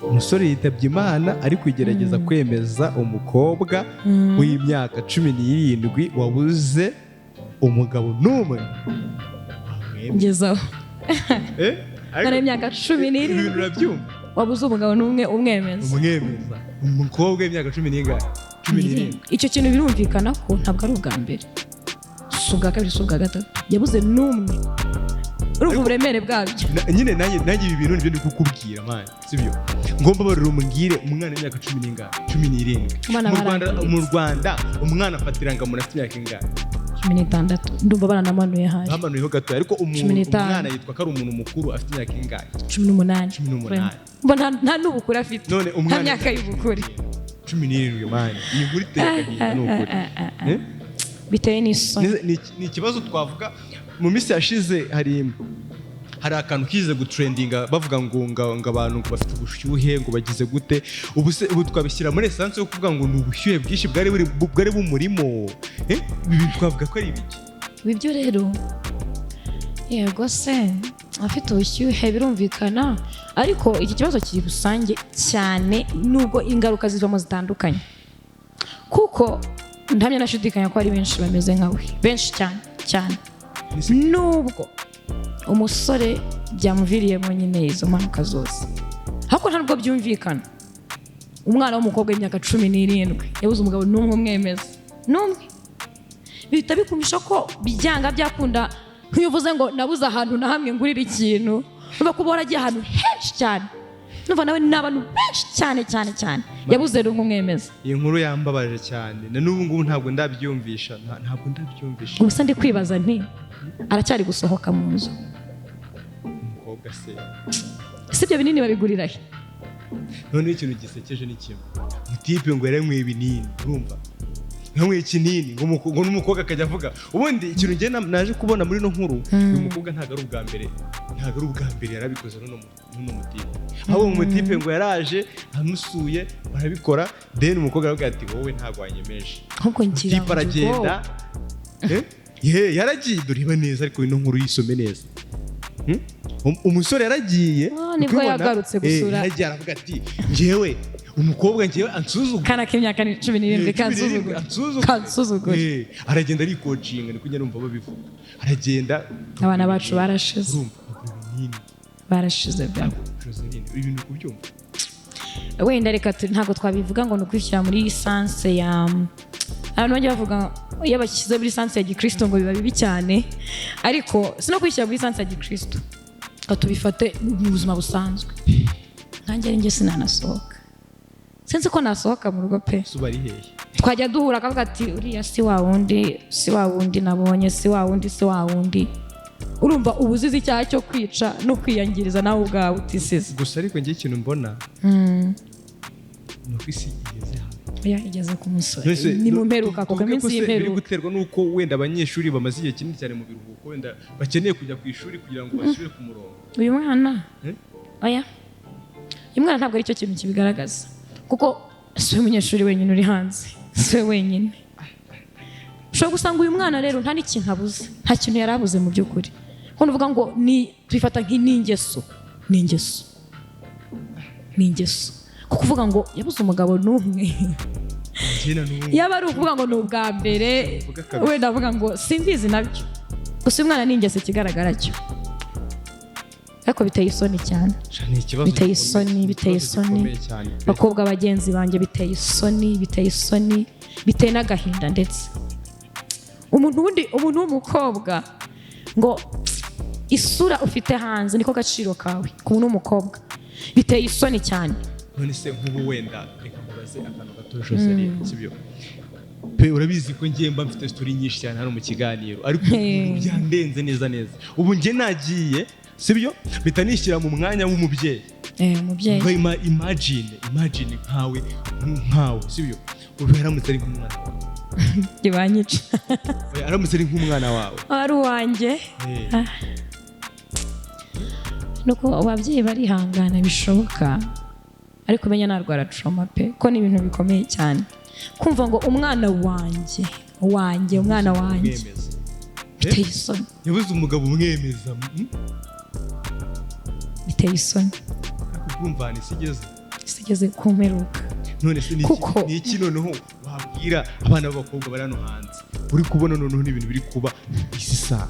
Umusore yitabye Imana ari kugerageza kwemeza umukobwa w'imyaka 17 wabuze umugabo n'umwe wamwemeza. Ngezaho. Eh? Umwana w'imyaka cumi Ibintu n'irindwi urabyumva? wabuze umugabo n'umwe umwemeza. Umwemeza, umukobwa w'imyaka cumi n'ingahe? 17. Icyo kintu birumvikana ko ntabwo ari ubwa mbere, si ubwa kabiri, si ubwa gatatu, yabuze n'umwe. Urumva uburemere bwabyo? Nyine nanjye ibi bintu nibyo ndi kukubwira, man, sibyo? Ngomba barura umbwire, umwana w'imyaka cumi n'ingahe? 17. Abana Mu Rwanda, barangiritse. mu Rwanda umwana afata irangamuntu afite imyaka ingahe? 16, ndumva baranamanuye hari. Bamanuyeho gato, ariko umuntu 15. Umwana yitwa ko ari umuntu mukuru afite imyaka ingahe? 18. 18. Mba nta n'ubukure afite. None Nta umwana myaka y'ubukure. 17, man, iyi nkuru iteye agahinda, ni ukuri. Eh? Biteye n'isoni. Ni ikibazo twavuga. Mu minsi yashize hari akantu kize gutrendinga, bavuga ngo abantu ngo bafite ubushyuhe, ngo bagize gute. Ubu se ubu twabishyira muri essence yo kuvuga ngo ni ubushyuhe bwinshi bwari bumurimo? Eh, ibi bintu twavuga ko ari ibiki? Ibyo rero, yego se, afite ubushyuhe birumvikana, ariko iki kibazo kiri rusange cyane, nubwo ingaruka zivamo zitandukanye, kuko ndamya nashidikanya ko hari benshi bameze nkawe, benshi cyane cyane, nubwo umusore byamuviriyemo nyine izo mpanuka zose, ariko ntabwo byumvikana umwana w'umukobwa w'imyaka 17 yabuze umugabo n'umwe umwemeza, n'umwe. Bihita bikumisha ko byanga byakunda, nk'iyo uvuze ngo nabuze ahantu na hamwe ngurira ikintu, numva ko uba waragiye ahantu henshi cyane. Numva nawe ni abantu benshi cyane cyane cyane, yabuze rumwe umwemeza. Iyi nkuru yambabaje cyane, na n'ubu ngubu ntabwo ndabyumvisha. Ntabwo ndabyumvisha. Gusa ndi kwibaza nti aracyari gusohoka mu nzu? Umukobwa se? Si ibyo binini babigurira he? Noneho ikintu gisekeje ni kimwe: mutipe ngo yaranyweye ibinini, urumva, yanyweye ikinini, ngo n'umukobwa akajya avuga. Ubundi ikintu njye naje kubona muri ino nkuru, uyu mukobwa ntabwo ari ubwa mbere, ntabwo ari ubwa mbere yarabikoze n'uno mutipe. Ahubwo umutipe ngo yaraje amusuye barabikora, then umukobwa aravuga ati: "Wowe ntabwo wanyemeje." Ahubwo ngira Mutipe ngo aragenda. Eh? Ye, yaragiye. Dore neza, ariko ino nkuru yisome neza. Umusore yaragiye. Ah, nibwo ukibona, yagarutse gusura. Yaragiye aravuga ati: "Njyewe umukobwa njyewe ansuzugura." Kana k'imyaka ni 17. 17. Kansuzugura. Ansuzugura. Kansuzugura. Aragenda arikocinga, niko njya numva babivuga, aragenda. Abana bacu barashize. Urumva, agura ibinini. Barashize bya. Joseline, ibintu kubyumva. Wenda reka ntabwo twabivuga ngo ni ukwishyira muri sens ya abantu bajya bavuga iyo bashyize muri sens ya gikristo ngo biba bibi cyane, ariko si no kwishyira muri sens ya gikristo. Reka tubifate mu buzima busanzwe. Nkanjye ari njye sinanasohoka, sinzi ko nasohoka mu rugo pe. Zuba ari hehe? Twajya duhura akavuga ati: "Uriya si wa wundi, si wa wundi nabonye, si wa wundi, si wa wundi." Urumva uba uzize icyaha cyo kwica no kwiyangiriza nawe ubwawe utisize. Gusa ariko njye ikintu mbona ni uko isi igeze hano. Oya, igeze ku musore. Mbese, Ni mu mperuka kuko tuvuge ko iminsi se biri y'imperuka. guterwa n'uko wenda abanyeshuri bamaze igihe kinini cyane mu biruhuko, wenda bakeneye kujya ku ishuri kugira ngo basubire ku murongo. Uyu mwana Eh? Oya, uyu mwana ntabwo aricyo kintu kibigaragaza, kuko si we munyeshuri wenyine uri hanze, si we wenyine. Ushobora gusanga uyu mwana rero nta n'ikintu abuze, nta kintu yari abuze mu by'ukuri. Kuko nuvuga ngo ni tubifata nk'ingeso, ni ingeso, ni ingeso, kuko kuvuga ngo yabuze umugabo n'umwe, Njye na n'ubu yaba ari ukuvuga ngo ni ubwa mbere, Uvuga kabisa. wenda avuga ngo simbizi nabyo. Gusa uyu mwana ni ingeso, ikigaragara cyo, ariko biteye isoni cyane. Sha, ni ikibazo Biteye gikomeye, isoni, ni biteye ikibazo isoni. gikomeye cyane pe. Bakobwa bagenzi banjye, biteye isoni, biteye isoni, biteye n'agahinda. Ndetse umuntu wundi, umuntu w'umukobwa, ngo isura ufite hanze niko gaciro kawe. Ku muntu w'umukobwa biteye isoni cyane. None se nk'ubu wenda reka nkubaze akantu gato, Joseline, sibyo pe? Urabizi ko ngiye mba mfite story nyinshi cyane hano mu kiganiro, ariko ubu byandenze neza neza. Ubu njye nagiye, sibyo, mpita nishyira mu mwanya w'umubyeyi. Eh, umubyeyi. Ngo imagine nkawe, sibyo, ubu aramutse ari nk'umwana wawe. Banyica. Oya, aramutse ari nk'umwana wawe. Ari uwanjye? Eh. Nuko ababyeyi barihangana bishoboka, ariko umenya narwara trauma pe, ko ni ibintu bikomeye cyane kumva ngo umwana wanjye, umwana wanjye Umwemeza. Biteye isoni. Yabuze umugabo umwemeza, Biteye isoni. Ariko urumva ahantu isi igeze. Isi igeze ku mperuka. None se ni iki? Ni iki noneho wabwira abana b'abakobwa bari hano hanze, uri kubona noneho n'ibintu biri kuba isi saha?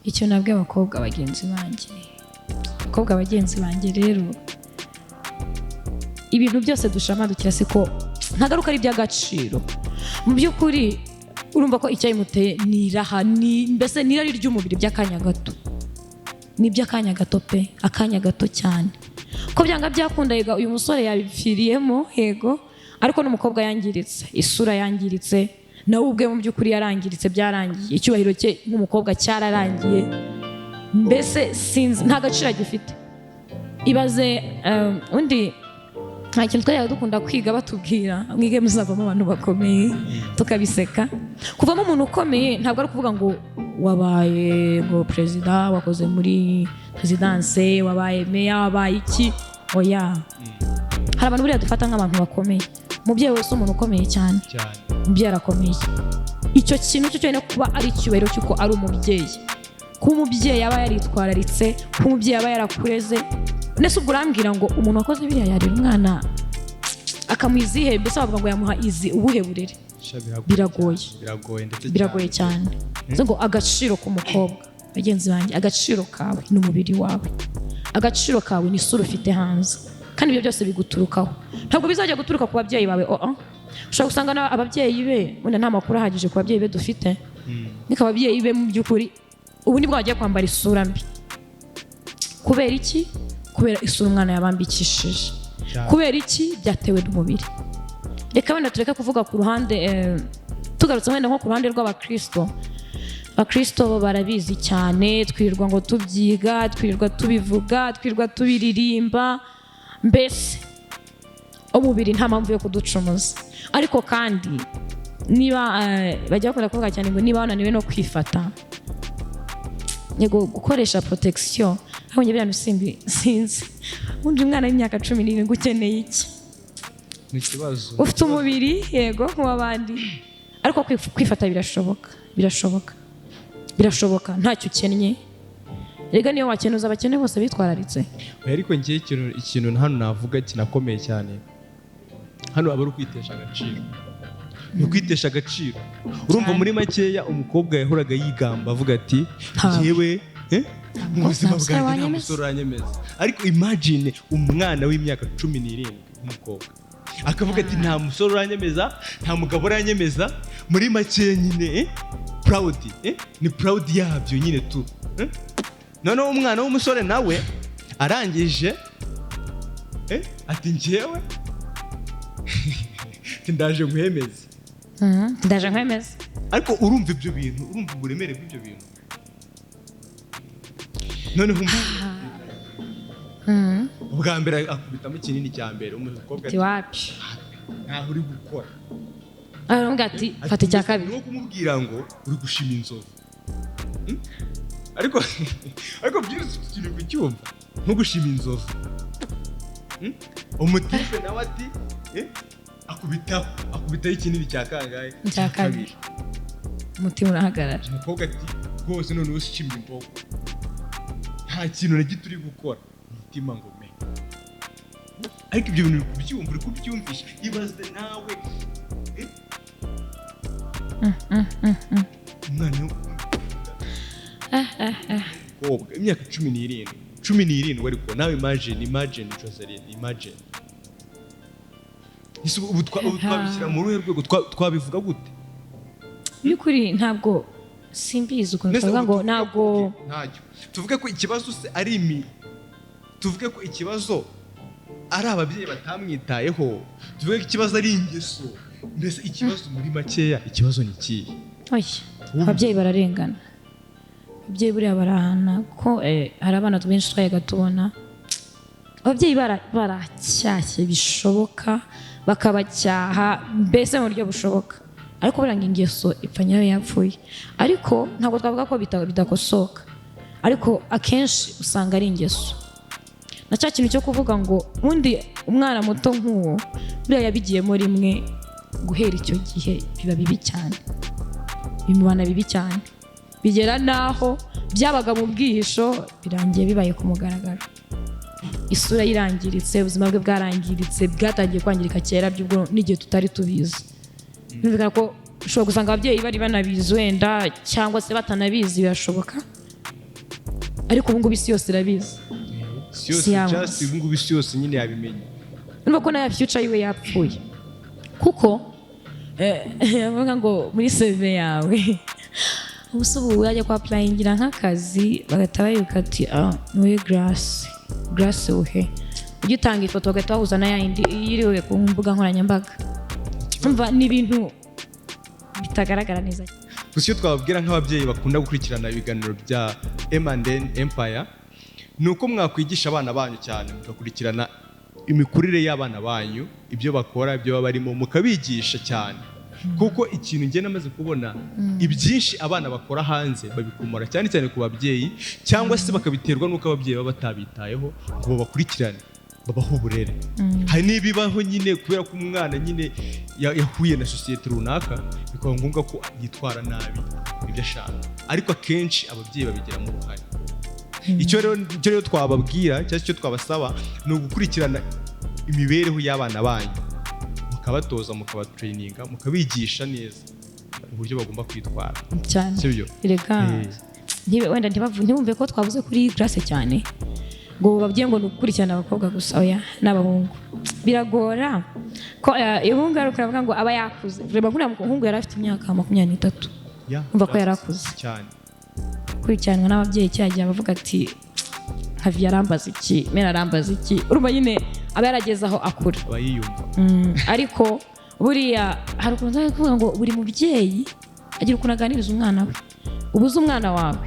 Icyo nabwiye abakobwa bagenzi banjye, abakobwa bagenzi banjye rero, ibintu byose dushamadukira siko ntagaruka ari iby'agaciro. Mu by'ukuri urumva ko icyabimuteye ni iraha, ni mbese ni irari ry'umubiri by'akanya gato, ni iby'akanya gato pe, akanya gato cyane. Ko byanga byakunda, yega uyu musore yabipfiriyemo, yego, ariko n'umukobwa yangiritse, isura yangiritse, nawe ubwe mu by'ukuri yarangiritse, byarangiye, icyubahiro cye nk'umukobwa cyararangiye, mbese sinzi, nta gaciro agifite. Ibaze undi nta kintu twajyaga dukunda kwiga batubwira: "Mwige muzavamo abantu bakomeye," tukabiseka. Kuvamo umuntu ukomeye ntabwo ari ukuvuga ngo wabaye ngo perezida, wakoze muri perezidanse, wabaye meya, wabaye iki. Oya, hari abantu buriya dufata nk'abantu bakomeye. Umubyeyi wese umuntu ukomeye cyane. Cyane. Umubyeyi arakomeye. Icyo kintu cyo cyonyine, kuba ari icyubahiro cy'uko ari umubyeyi, kuba umubyeyi aba yaritwararitse, kuba umubyeyi aba yarakureze. Ndetse ubwo urambwira ngo umuntu wakoze biriya yarera umwana akamuha izihe? Mbese bavuga ngo yamuha izi ubuhe burere? Sha, biragoye. Biragoye. Cyane. Biragoye ndetse. Biragoye cyane. Bivuze ngo agaciro k'umukobwa bagenzi banjye, agaciro kawe ni umubiri wawe, agaciro kawe ni isura ufite hanze, kandi ibyo byose biguturukaho, ntabwo bizajya guturuka ku babyeyi bawe. Oh, ushobora gusanga ababyeyi be wenda nta makuru ahagije ku babyeyi be dufite, niko ababyeyi be mu by'ukuri ubu nibwo bagiye kwambara isura mbi. Kubera iki? Kubera isura umwana yabambikishije. Cyane. Kubera iki? Byatewe n'umubiri. Reka wenda tureke kuvuga ku ruhande, tugarutse wenda nko ku ruhande rw'abakristo. Abakristo bo barabizi cyane, twirirwa ngo tubyiga, twirirwa tubivuga, twirirwa tubiririmba. Mbese umubiri nta mpamvu yo kuducumuza. Ariko kandi niba bajya bakunda kuvuga cyane ngo niba wananiwe no kwifata, yego, gukoresha protection. Aho njye biriya simbi, sinzi, undi mwana w'imyaka 17 ukeneye iki? Ni ikibazo. Ufite umubiri, yego, nk'uw'abandi, ariko kwifata birashoboka, birashoboka, birashoboka. Ntacyo ukennye rega, niyo wakenuza abakene bose bitwararitse. Oya, ariko ngewe ikintu hano navuga kinakomeye cyane hano aba ari ukwitesha agaciro, ni ukwitesha agaciro. Urumva, muri makeya umukobwa yahoraga yigamba avuga ati: Ntabwo. "Njyewe mu buzima Nta musore bwanjye nta wanyemeza." musore uranyemeza." Ariko imagine umwana w'imyaka 17 w'umukobwa akavuga ati: "Nta musore uranyemeza, nta mugabo uranyemeza." Muri makeya nyine, proud, ni proud yabyo nyine tu, eh? Noneho umwana w'umusore nawe arangije, ati: "Njyewe," ati: "ndaje nkwemeze." Ndaje nkwemeze. Ariko urumva ibyo bintu, urumva uburemere bw'ibyo bintu. Noneho ubwa mbere akubitamo ikinini cya mbere, umukobwa Ati: ati: "Wapi." "Ntaho uri gukora." Aravuga ati: "Fata icya kabiri." Ni kumubwira ngo uri gushima inzovu. Ariko byose turi kucyumva nko gushima inzovu. Umutipe nawe ati, akubitaho ikinini cya kangahe? Icya kabiri. Umutima urahagarara. Umukobwa ati: "Rwose noneho ushimye imbogo, nta kintu na gito uri gukora." Umutima ngo me. Ariko ibyo bintu uri kubyumva, uri kubyumvisha? Ibaze nawe, umwana w'umukobwa imyaka 17, 17, ariko nawe imagine, imagine Joseline, imagine. Ese ubu twabishyira mu ruhe rwego? Twabivuga gute? By'ukuri ntabwo simbizi ukuntu Mbese twavuga ubu ngo tuvuge ntabwo ntacyo tuvuge ko ikibazo se ari tuvuge ko ikibazo ari ababyeyi batamwitayeho, tuvuge ko ikibazo ari ingeso? Mbese ikibazo, muri makeya, ikibazo ni ikihe? Oya, ababyeyi bararengana. Ababyeyi buriya barahana ko hari abana benshi twajyaga tubona ababyeyi baracyashye bishoboka, bakabacyaha mbese mu buryo bushoboka, ariko buriya ngo ingeso ipfa nyayo yapfuye. Ariko ntabwo twavuga ko bidakosoka, ariko akenshi usanga ari ingeso na cya kintu cyo kuvuga ngo ubundi umwana muto nk'uwo buriya yabigiyemo rimwe, guhera icyo gihe biba bibi cyane, bimubana bibi cyane, bigera n'aho byabaga mu bwihisho birangiye bibaye ku mugaragaro. Isura ye irangiritse, ubuzima bwe bwarangiritse, bwatangiye kwangirika kera by'ubwo n'igihe tutari tubizi. Birumvikana ko ushobora gusanga ababyeyi bari banabizi wenda, cyangwa se batanabizi, birashoboka, ariko ubu ngubu isi yose irabizi. Isi yose. Si yamamaza. Just ubu ngubu isi yose nyine yabimenye. Urumva ko nayo future yiwe yapfuye, kuko bavuga ngo muri CV yawe ubu se, ubu yajya kwa applyingira nk'akazi, bagahita bayibuka ati: "Ah, niwe Grace, Grace uhe?" Ujya utanga ifoto, bagahita bahuza na yindi yiriwe ku mbuga nkoranyambaga. Umva, ni ibintu bitagaragara neza. Gusa icyo twababwira nk'ababyeyi bakunda gukurikirana ibiganiro bya M&N Empire ni uko mwakwigisha abana banyu cyane, mugakurikirana imikurire y'abana banyu, ibyo bakora, ibyo baba barimo, mukabigisha cyane, kuko ikintu njye namaze kubona, ibyinshi abana bakora hanze babikomora cyane cyane ku babyeyi, cyangwa se bakabiterwa n'uko ababyeyi baba batabitayeho ngo babakurikirane, babahe uburere. Hari n'ibibaho nyine kubera ko umwana nyine yahuye na sosiyete runaka, bikaba ngombwa ko yitwara nabi ibyo ashaka, ariko akenshi ababyeyi babigiramo uruhare. Icyo rero twababwira cyangwa se icyo twabasaba ni ugukurikirana imibereho y'abana banyu, mukabatoza, mukabatraininga, mukabigisha neza uburyo bagomba kwitwara. Cyane. Sibyo? Erega wenda ntibumve ko twavuze kuri Grace cyane ngo babwiye ngo ni ugukurikirana abakobwa gusa. Oya, n'abahungu biragora ko umuhungu ari uravuga ngo aba yakuze. Reba nk'uriya muhungu yari afite imyaka 23. Umva ko yarakuze. Cyane. Gukurikiranwa n'ababyeyi cyagiye abavuga ati: "Nka arambaza iki, mera arambaza iki?" Urumva nyine aba yarageze aho akura. Aba yiyumva. Ariko buriya hari ukuntu nzajya kuvuga ngo buri mubyeyi agira ukuntu aganiriza umwana we. Uba uzi umwana wawe.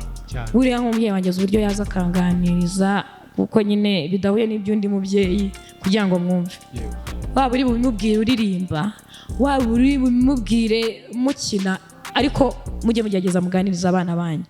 Buriya nk'umubyeyi wanjye azi uburyo yaza akanganiriza, kuko nyine bidahuye n'iby'undi mubyeyi, kugira ngo mwumve. Waba uri bubimubwire uririmba, waba uri bubimubwire mukina, ariko mujye mugerageza muganiriza abana banyu.